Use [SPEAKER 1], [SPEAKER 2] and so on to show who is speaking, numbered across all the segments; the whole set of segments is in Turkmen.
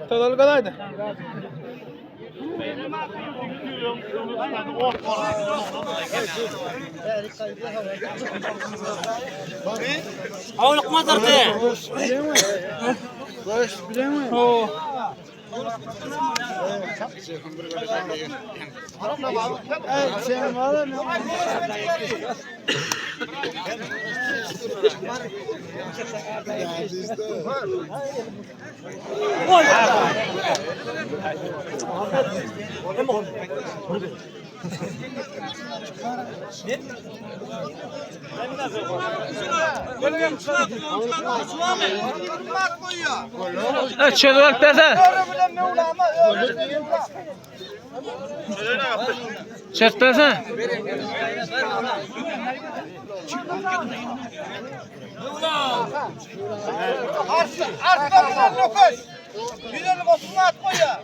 [SPEAKER 1] Tozaly galaydı.
[SPEAKER 2] Howlukma durdy.
[SPEAKER 1] Oo. Evet, çözü alıp berse. Çöz berse.
[SPEAKER 3] Arslan bilen nöküş. 150 at koyuyor.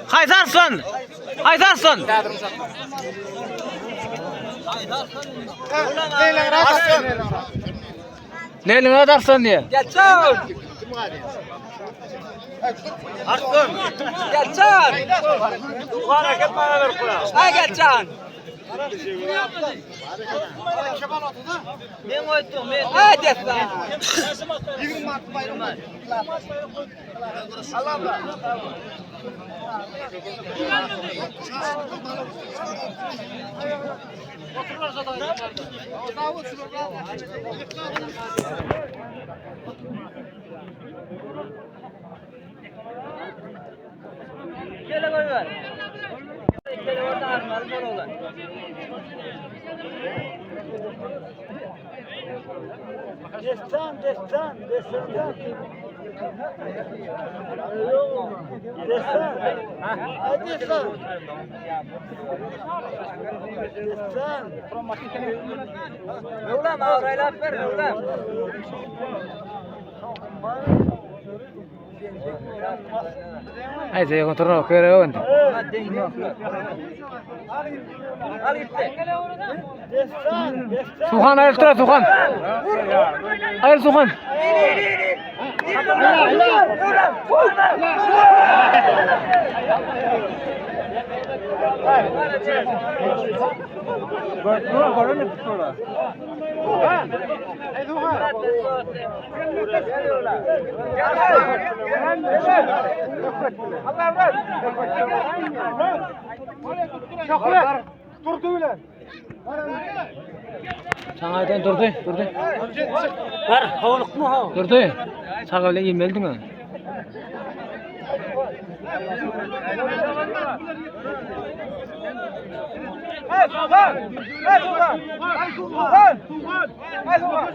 [SPEAKER 2] Haýsy arslan? Haýsy arslan? Leyla arslan diye.
[SPEAKER 3] Geçen. Arslan. Geçen. Ha geçen. Ha destan. Gele koy ver. Gele orada armalı bol oğlan.
[SPEAKER 4] Destan, destan, destan. Destan. Ha destan. Destan.
[SPEAKER 3] Ulan avrayla ver ulan.
[SPEAKER 2] Haýsy kontrol kere onda.
[SPEAKER 3] Al gitti.
[SPEAKER 4] Destan, destan.
[SPEAKER 2] Suhan aýryp dur, Suhan. Aýyr Suhan. Saňa durdy, durdy.
[SPEAKER 4] Bar, howlukma haw.
[SPEAKER 2] Durdy. Saga bilen ýemeldiň ha.
[SPEAKER 3] Hey Sultan! Hey Sultan! Hey Sultan! Hey Sultan!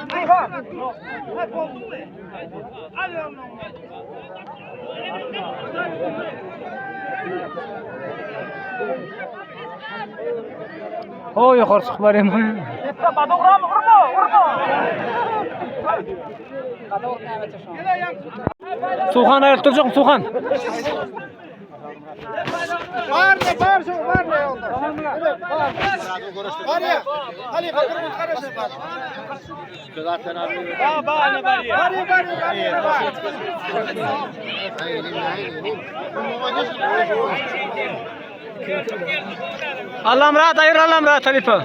[SPEAKER 3] Sultan!
[SPEAKER 2] O ýokary çykyp barýan. Suhan aýryp durjak, Suhan.
[SPEAKER 1] Var ne var şu var ne onda. Var ya. Ali bakır bu kardeşim var. Var var var var var.
[SPEAKER 2] Allamyrat aýyr Allamyrat halipa.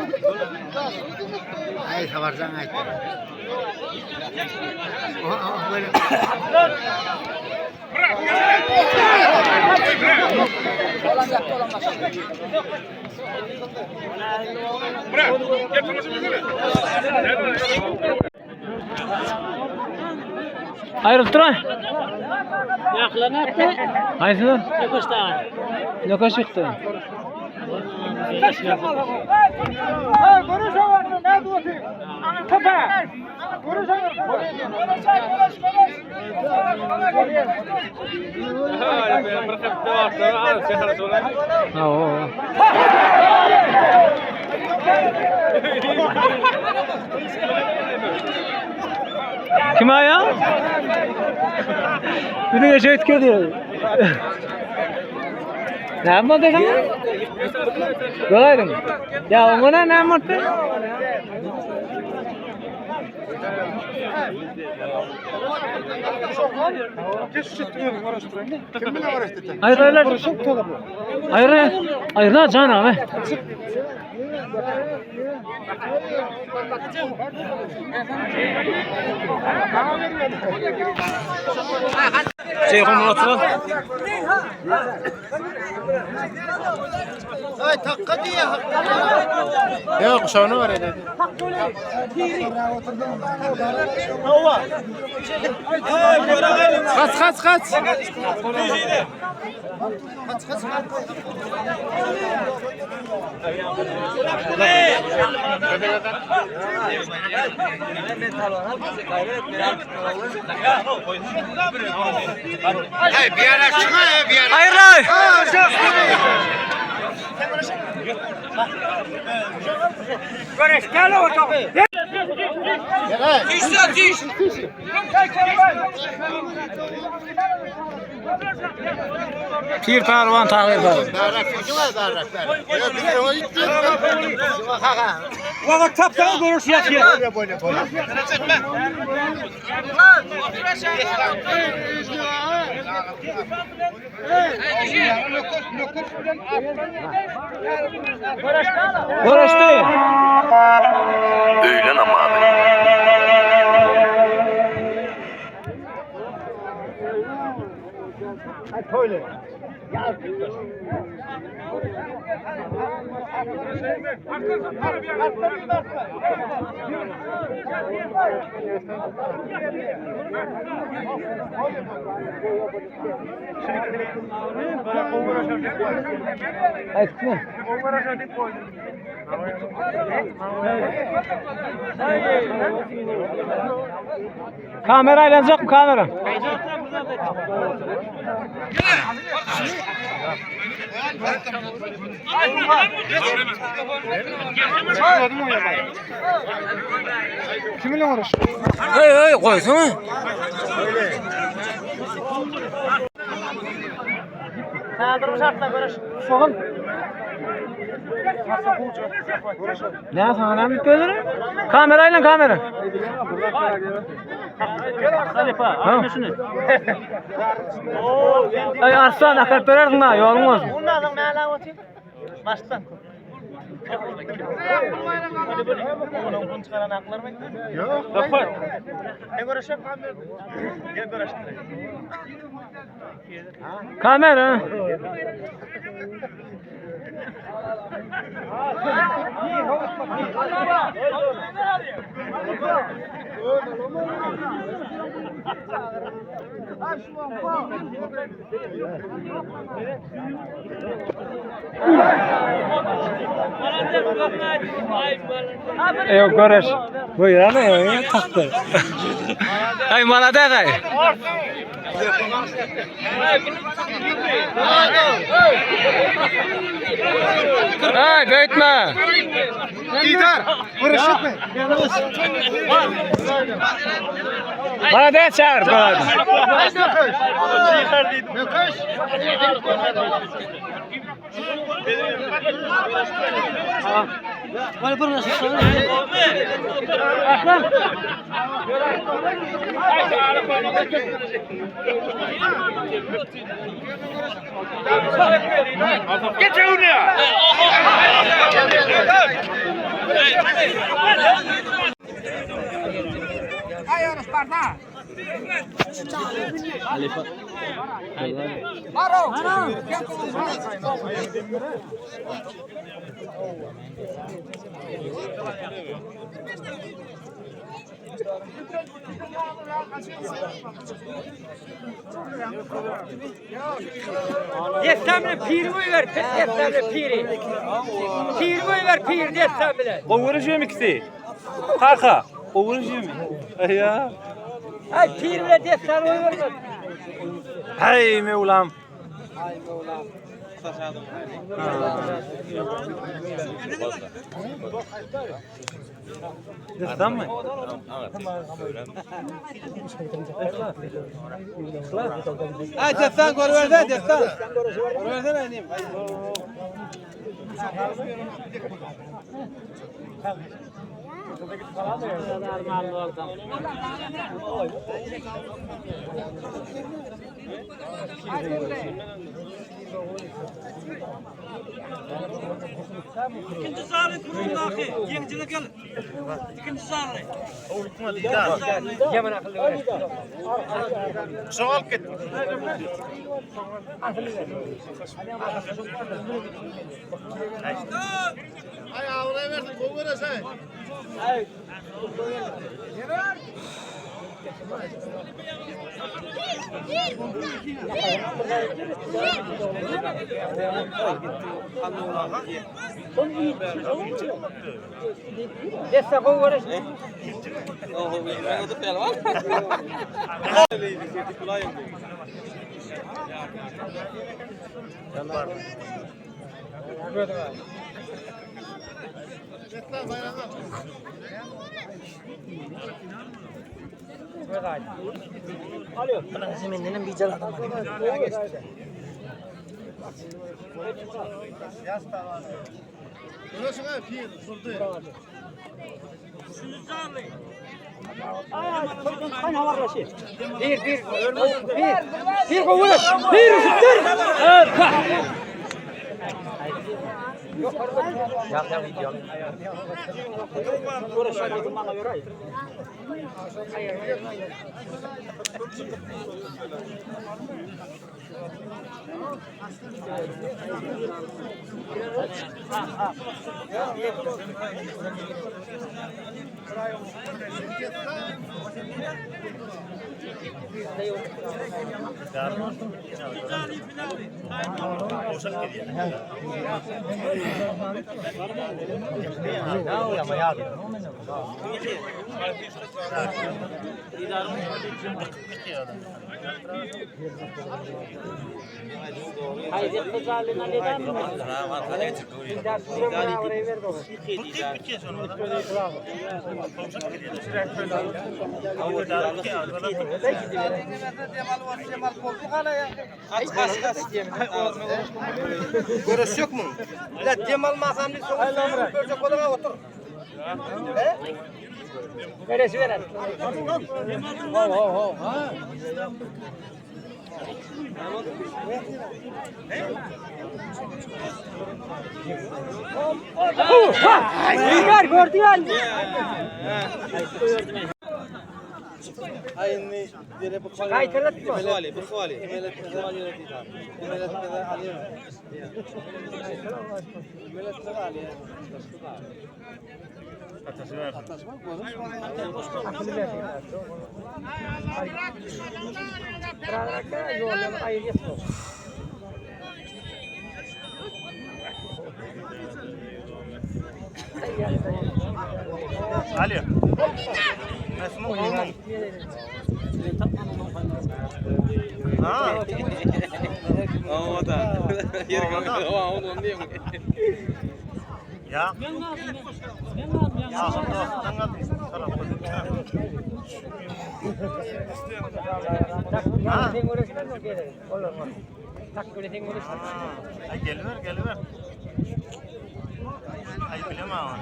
[SPEAKER 5] Ay habardan aytdı.
[SPEAKER 2] Aýryp dur.
[SPEAKER 4] Ýaklanatdy.
[SPEAKER 2] Haýsy?
[SPEAKER 4] Nöküşden.
[SPEAKER 2] Nökeş çykdy.
[SPEAKER 3] Hey görüş var ne diyorsun? Tepe. Görüş var. Görüş görüş görüş.
[SPEAKER 2] Ha, o. Kim aýa? Bir de şey etki diyor. Ne yapmadın sen? Görelim. Ya oňa näme boldy? Aýrylar. Aýry. Aýryla jan abi. Jeýhun oturan.
[SPEAKER 1] Ay takka diye. Yok şonu var dedi. Kaç kaç kaç.
[SPEAKER 2] Aýrylar. Pir Pälwan Tagyr Pälwan.
[SPEAKER 3] Valla tapsana görüş yatıyor.
[SPEAKER 2] Görüşdi.
[SPEAKER 5] Öýle namazy.
[SPEAKER 2] Aýtma. Kamera aýlanjak mı kamera?
[SPEAKER 1] Kiminle uğraşıyor?
[SPEAKER 2] Hey hey goýsana.
[SPEAKER 1] Soğan.
[SPEAKER 2] Ne sana ne gözleri? Kamerayla kamera. Ha. Ay Arslan akar berersin ha ýoluň bolsun.
[SPEAKER 4] Bundan ne ala Baştan. Bunu çıkaran aklar mı?
[SPEAKER 1] Yok.
[SPEAKER 4] Ne görüşüm? Gel görüştürelim.
[SPEAKER 2] Kamera. Eyo görüş. Bu ýana ýa takdy. Ay malades ay. Ay beýtme.
[SPEAKER 1] Didar. Uğraşık mı?
[SPEAKER 2] Malades çağır malades.
[SPEAKER 1] Nöküş.
[SPEAKER 3] Destan bile pir koyuver, destan bile piri. Pir koyuver pir destan bile.
[SPEAKER 6] Gowurujum ikisi. Kaka, gowurujum. Ya.
[SPEAKER 3] Ay pir bile destan koyuver.
[SPEAKER 6] Hey Mevlam. Destan mı?
[SPEAKER 3] Ay destan koyuver de destan. Koyuversene annem.
[SPEAKER 6] Ikinji sary kuruldaky ýeňijine gel. Ikinji sary.
[SPEAKER 4] Howlukma Didar.
[SPEAKER 2] Ýaman akylly göreş.
[SPEAKER 4] Şoň alyp git.
[SPEAKER 1] Ay avlay versin, gowy göreş ay.
[SPEAKER 2] Desse gowy göreş.
[SPEAKER 1] Göreşiň ay pir, şurdy.
[SPEAKER 2] Bir bir bir bir gowy göreş. Bir süper.
[SPEAKER 3] Göreş yok mu? La dem almasam diye soğuk görecek odana otur.
[SPEAKER 2] Göreş veren. Didar gördü yani. Gaýtalatma.
[SPEAKER 4] Ali. Nasıl oğlum? Ha. Ya. Ya.
[SPEAKER 2] Ha. Sen göreşmen mi gerek? Olur mu? Tak göre sen göreşmen.
[SPEAKER 4] Ay geliver geliver. Ay bilemem ama.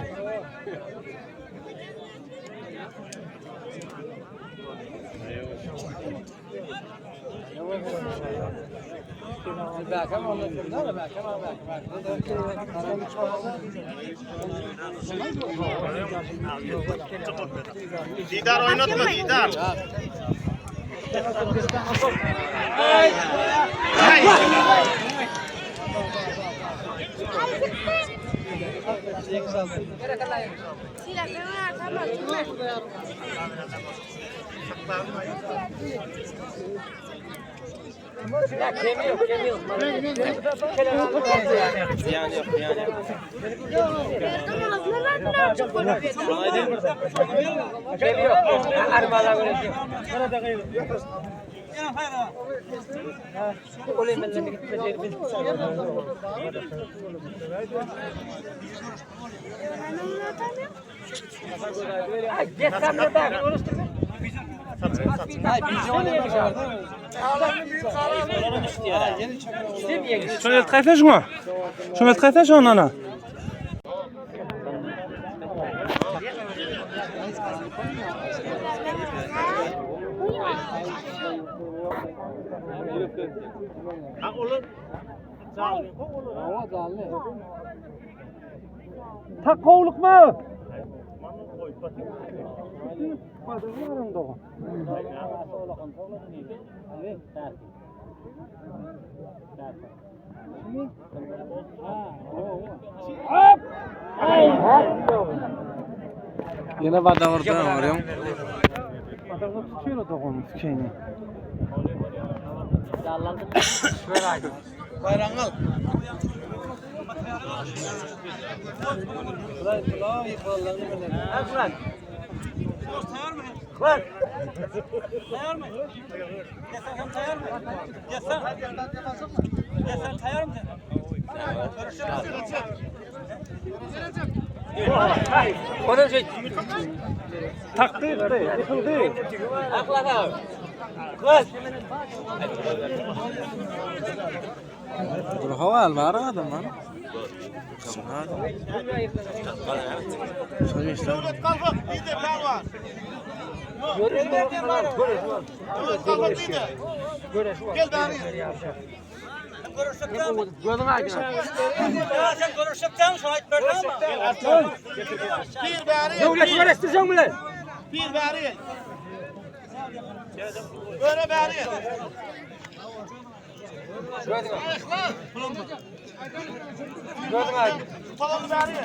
[SPEAKER 4] Didar oynatma Didar.
[SPEAKER 2] Ya kemi yok, kemi yok. Kemi yok. Armala göreşiyor. Olayım ben de gitmeyeceğim. Ay, geçsem de daha konuştuk.
[SPEAKER 6] Şunu el tayfa şuna. Şunu el tayfa şuna ana.
[SPEAKER 3] Tak howlukma.
[SPEAKER 5] Ýene badagyrdan görýäň.
[SPEAKER 3] Badagda tutuyor dogan şeyini.
[SPEAKER 6] Tayar mı? Desen sen tayar mı? Desen. Desen tayar mı sen?
[SPEAKER 3] Taktı yıkıldı.
[SPEAKER 5] Dur hava al bar adam lan. Şöyle işte.
[SPEAKER 1] Devlet kalkak bir de ben var. Devlet kalkak bir de. Gel beri.
[SPEAKER 6] Ya sen görüşeceksen şunu ayıp verdin ama.
[SPEAKER 1] Bir beri.
[SPEAKER 2] Devlet göreştireceğim mi lan?
[SPEAKER 1] Bir beri. Böyle beri. Tutalım beri.